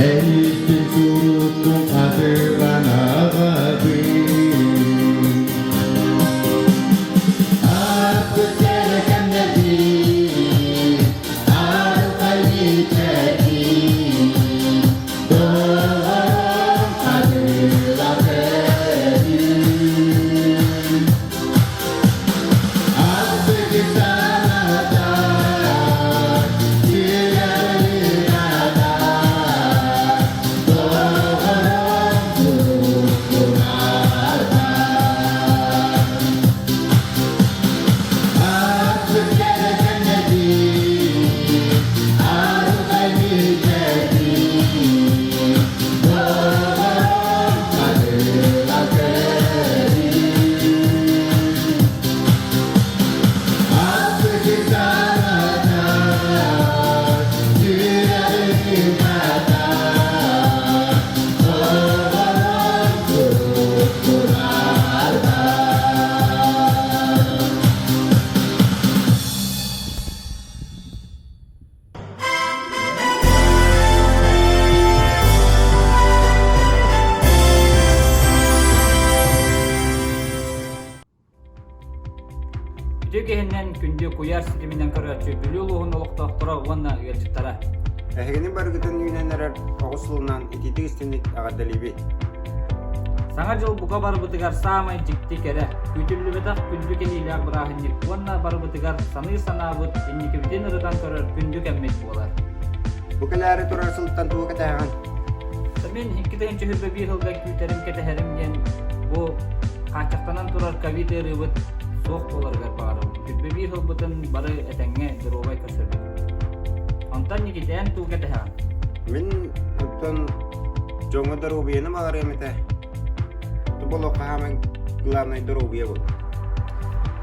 Эйиигин суруккун хатылан аҕабын. Ааспыт кэрэ кэмнэрбит, арылхай мичээрбит, доҕорум хатылан өрүү. Үтүө киһиннэн күндү куйаар ситиминэн көрөөччү Бүлүү улууһун олохтоохторо уонна ыалдьыттара. Эһигини барыгытын үүнэн эрэр оҕус сылынан итиитик истиҥник эҕэрдэлиибит. Саҥа дьыл бука барыбытыгар саамай дьикти кэрэ, күүтүллүбэтэх күндү кэһиилээх бырааһынньык уонна барыбытыгар саныыр санаабыт инникибитин ырытан көрөр күндү кэммит буолар. Бу кэлээри турар сылтан тугу кэтэһэҕин? Мин 2021 сылга күүтэрим кэтэһэрим диэн бу хааччахтанан турар ковид ыарыыбыт суох буоларыгар баҕарабын. 21 сылбытын бары этэҥҥэ доруобай көрсөрбүт. Онтон Никита эн тугу кэтэһэҕин? Мин оттон дьоҥҥо доруобуйаны баҕарыам этэ. Бу олоххо хааман главнай доруобуйа буолар.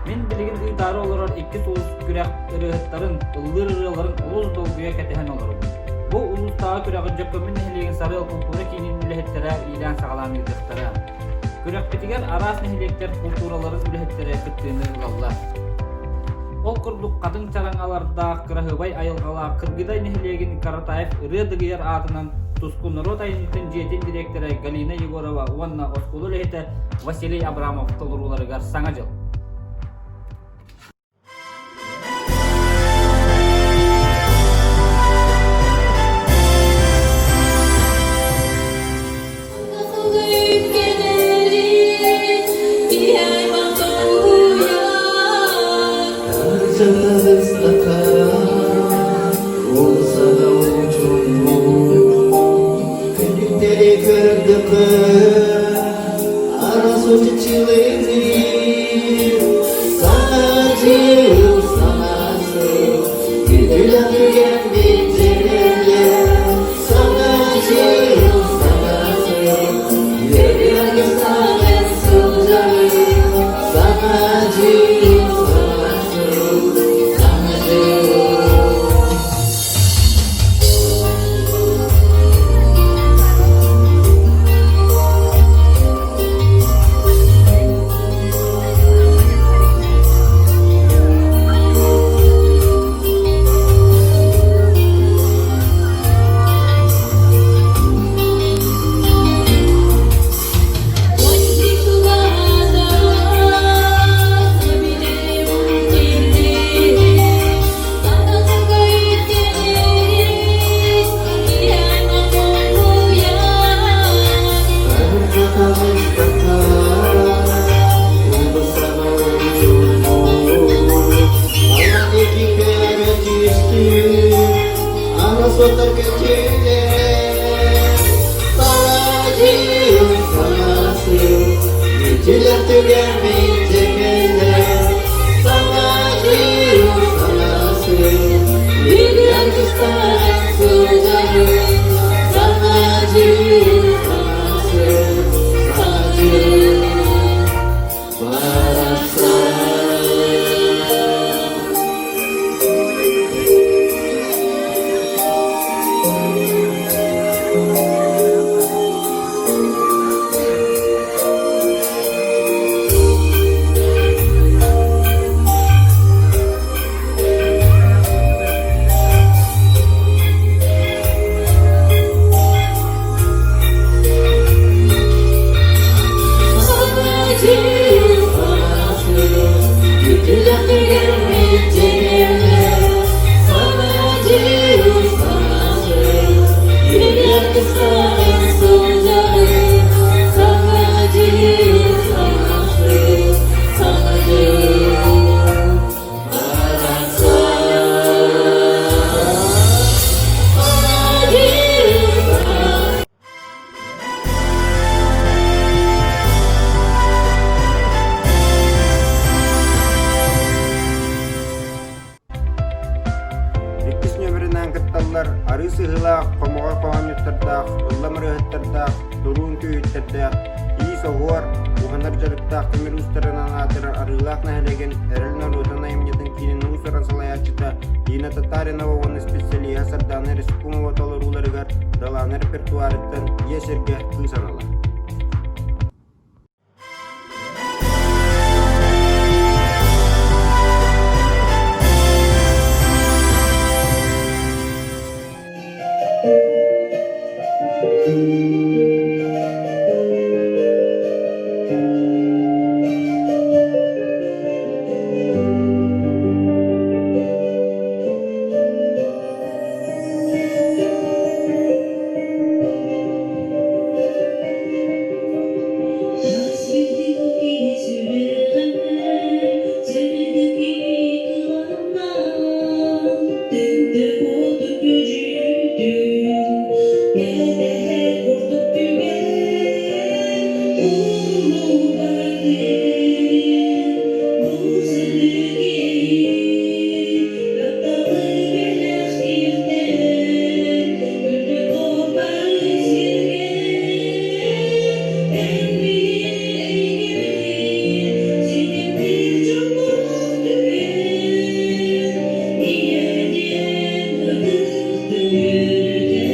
Мин билигин ыытаары олорор икки сулус күрэх ырыаһыттарын, ыллыыр ырыаларын олус долгуйа кэтэһэн олоробун. Бу улуустааҕы күрэҕи Дьөккөммүн нэһилиэгин Сарыал култуура киинин үлэһиттэрэ иилээн-саҕалаан ыытыахтара. Күрэхпитигэр араас нэһилиэктэр култуураларын үлэһиттэрэ кыттыыны ылаллар. Ол курдук хатыҥ чараҥалардаах кыраһыабай айылҕалаах Кыргыдай нэһилиэгин Каратаев ырыа дыгыйар аатынан Туску норуот айымньытын дьиэтин дириэктэрэ Галина Егорова уонна оскуола үлэһитэ Василий Абрамов толорууларыгар Саҥа дьыл. Күнүктэри көрдөххө Саҥа дьыл, саҥа сыл, күндүлэх түгэн Саҥа дьыл, саҥа сыл, үөрүүгэ саҥа сылдьабын. Саҥа дьыл, саҥа сыл, саҥа дьыл. Аргыстарын сылдьарын Саҥа дьыл саҥардыы, саҥа дьыл барахсан. Саҥа дьыл барахсан. Иккис нүөмэринэн кытталлар арыы сыһыылаах, хомоҕой хоһоонньуттардаах, ыллам ырыаһыттардаах, туруун күүһүттэрдээх, иис-оһуор, уһанар дьарыктаах тимир уустарынан аатырар Арыылаах нэһилиэгин Эрэл норуотун айымньытын киинин уус-уран салайааччыта Лина Татаринова уонна специалиһа Сардаана Рыскумова толорууларыгар Далаана репертуарыттан Ийэ сиргэ кыыс анала. Хас билдик киһи сүрэҕинэн сырдык кыланнан Тында куотук күдьүтүн кэтэһэр курдук түгэн Улуу барытын бу сырдык иэйии тапталы бэлэхтиэхтэн үрдүк бары сиргэ эн эйгэбитин ситимниир дьоллоох түгэн ийэ диэн ытык түгүрүтэ.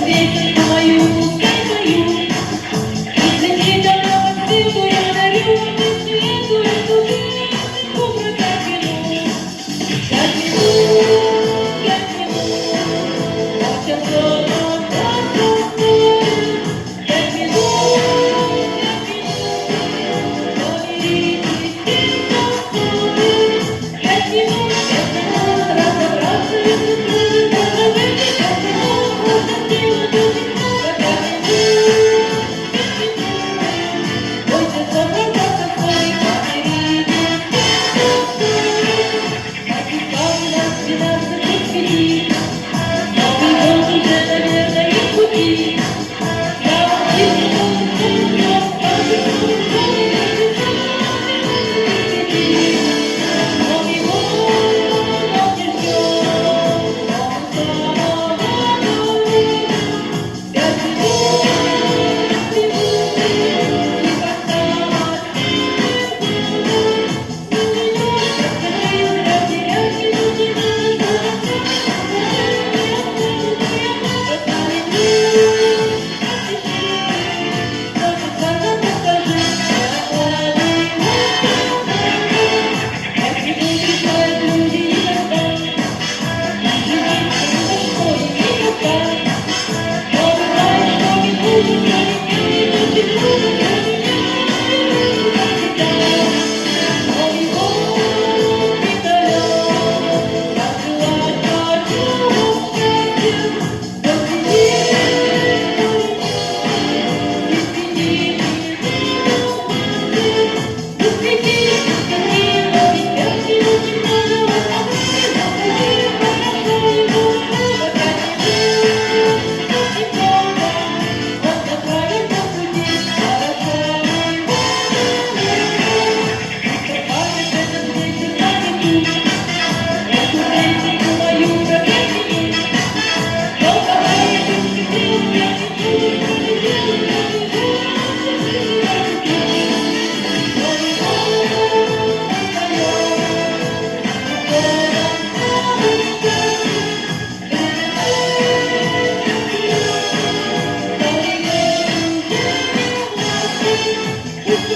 песенку мою пускай пою. И для тебя новостынку я дарю, ты свету эту песенку про пять минут. 5 минут, 5 минут, полчаса назад простою. 5 минут, 5 минут, помиритесь с тобой. 5 минут, 5 минут, разобраться и позабыть. 5 минут, можно сделать очень много. 5 минут, 5 минут, полчаса назад простою. Помиритесь с тобой. Как и нас 12:35, Новый год уже, наверное, в пути. Я вам Новый год он не ждет, он самого 5 минут, 5 минут, и Новый год не далек, я желать хочу вам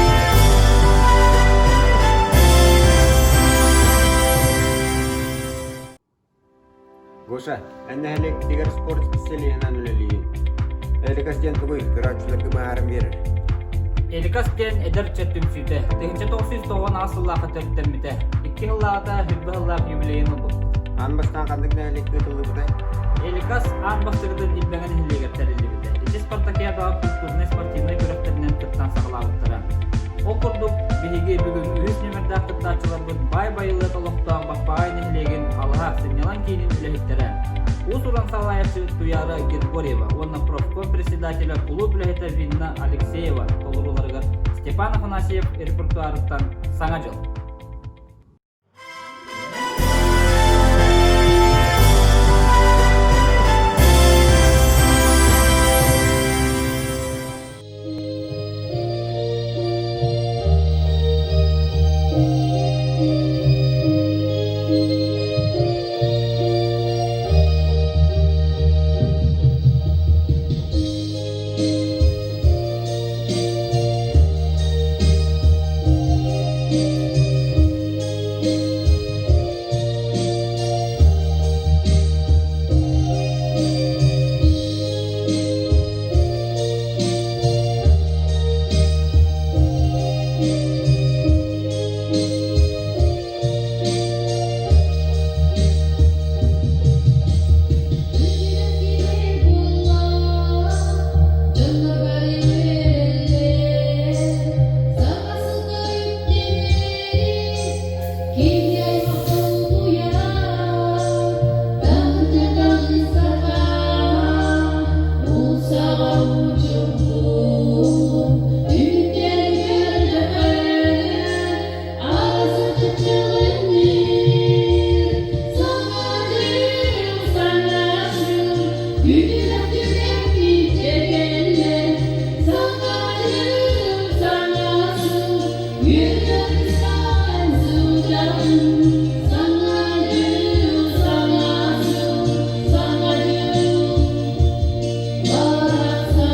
счастья, Гоша, эн нэһилиэкпитигэр спорт специалиһынан үлэлиигин. Эликас диэн тугуй, көрөөччүлэргэ быһааран биэрэр. Эликас диэн эдэр ыччат түмсүүтэ 1998 сыллаахха төрүттэммитэ. 2 сыллааҕыта 20 сыллаах юбилейын ылбыппыт. Аан бастаан ханнык нэһилиэккэ ыытыллыбытай? Эликас аан бастакытын Илбэҥэ нэһилиэгэр тэриллибитэ. Ити спартакиадаҕа культурнай-спортивнай күрэхтэринэн кыттан саҕалаабыттара. Ол курдук, биһиги бүгүн үһүс нүөмэрдээх кыттааччыларбыт баай байылыат олохтоох Баппаҕай нэһилиэгин Алаһа сынньалаҥ киинин үлэһиттэрэ, уус-уран салайааччы Туяра Григорьева уонна профком председателэ кулууп үлэһитэ Винна Алексеева толорууларыгар Степан Афанасьев репертуарыттан «Саҥа дьыл». Күтүрэх түгэммит кэллэ, Саҥа дьыл, саҥа сыл, Үөрэн сылдьабын. Саҥа дьыл, саҥа сыл, Саҥа дьыл барахсан.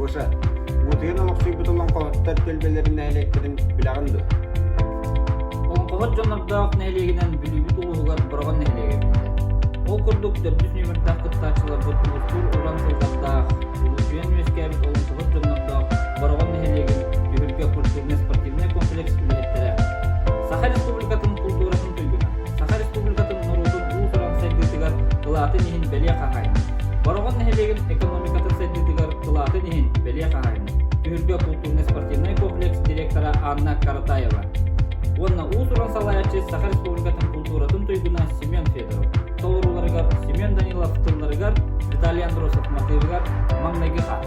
Гоша, Уутуйан олохсуйбут олоҥхоһуттар түөлбэлэрин нэһилиэктэрин билэҕин дуо? Олоҥхоһут дьоннордоох нэһилиэгинэн Бүлүүбүт улууһугар Бороҕон нэһилиэгэ биллэр. Ол курдук төрдүс нүөмэрдээх кыттааччыларбыт улуустуур уран тыллардаах, улуусуйан үөскээбит олоҥхоһут дьоннордоох Бороҕон нэһилиэгин Түһүлгэ культурнай-спортивнай комплекс үлэһиттэрэ Саха Республикатын култууратын туйгуна, Саха Республикатын норуотун уус-уран сайдыытыгар кылаатын иһин бэлиэ хаһаайына, Бороҕон нэһилиэгин экономикатын сайдыытыгар кылаатын иһин бэлиэ хаһаайына, Түһүлгэ культурнай-спортивнай комплекс директора Анна Каратаева уонна уус-уран салайааччы Саха Республикатын култууратын туйгуна Семен Федоров толорууларыгар Семен Данилов тылларыгар Виталий Андросов матыыбыгар маҥнайгы хаар.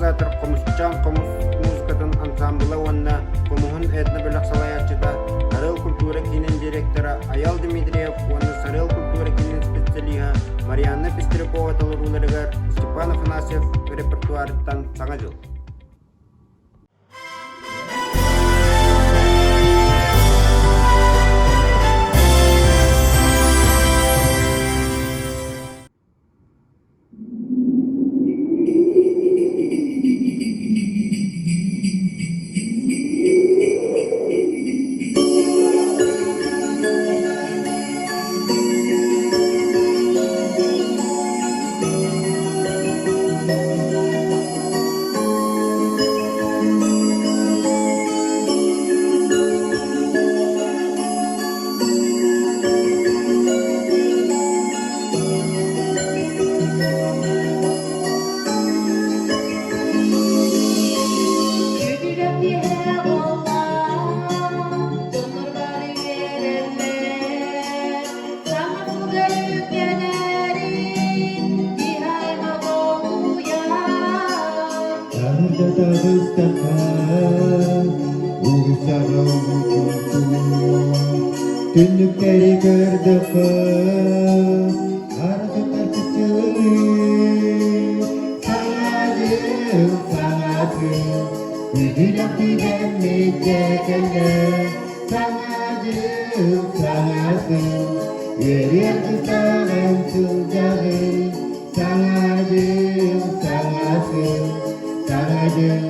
импровизатор Хомусчаан хомус музыкатын ансаамбыла уонна хомуһун этно-бөлөх салайааччыта, Сарыал культура киинин директора Айал Дмитриев уонна Сарыал культура киинин специалиһа Марианна Пестрякова толорууларыгар Степан Афанасьев репертуарыттан Саҥа дьыл. Күтүрэх буолла, дьоннор бары үөрэллэр, саҥа сылга үктэнэрин киһи аймах долгуйар. Таһырдьа таҕыстахха, уулуссаҕа уһуктуу, түннүктэри көрдөххө, аргытар чыпчылыы, Саҥа дьыл, саҥа сыл, күдүрэх түгэммит дьэ кэллэ. Саҥа дьыл, саҥа сыл, үөрүөх кыстаҕын сылдьаҕын. Саҥа дьыл, саҥа сыл, саҥа дьыл.